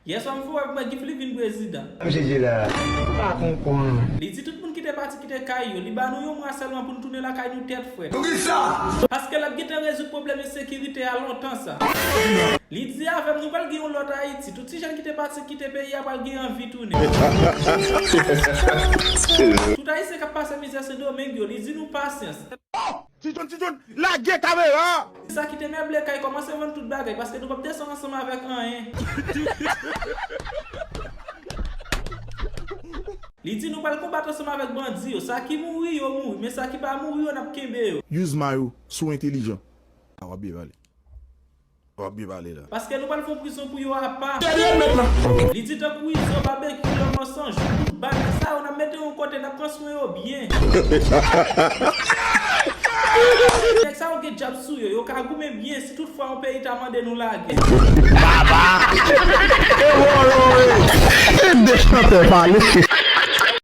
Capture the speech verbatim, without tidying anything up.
Yèswa m fè wè mwen Guy Philippe vin prezidan. Misye di la. Ou pa konprann. Li di tout moun ki te pati kite kay yo, li ba nou yon mwa sèlman pou n tounen lakay nou tèt frèt. Poukisa? Paske l ap gentan rezoud pwoblèm ensekirite a lontan sa. Li di avè m nou pral gen yon lòt Ayiti. Tout ti jèn ki te pati kite peyi a pral gen anvi tounen. Tout Ayisyen k ap pase mizè Sendomeng yo, li di nou pasyans. Oh! Ti John, Ti John, lage kamera! Sa ki te meble kay kòmanse vann tout bagay paske nou p ap desann ansanm avèk anyen. Li di nou pral konbat ansanm avèk bandi yo. Sa ki mouri yo mouri, men sa ki pa mouri yo n ap kenbe yo. Use Mayo, si w entèlijan. A w ap byen pale. W ap byen pale la. Paske nou pral fè yon prizon pou yo apa. Li di tankou Izo, Babekyou, Lanmò San Jou, tout bandi sa yo n ap mete yon kote n ap pran swen yo byen. Nèg sa yo gen djab sou yo, yo ka goumen byen si tout fwa yon peyi ta mande nou lage. Baba! E wòlò e! E de chantè pale.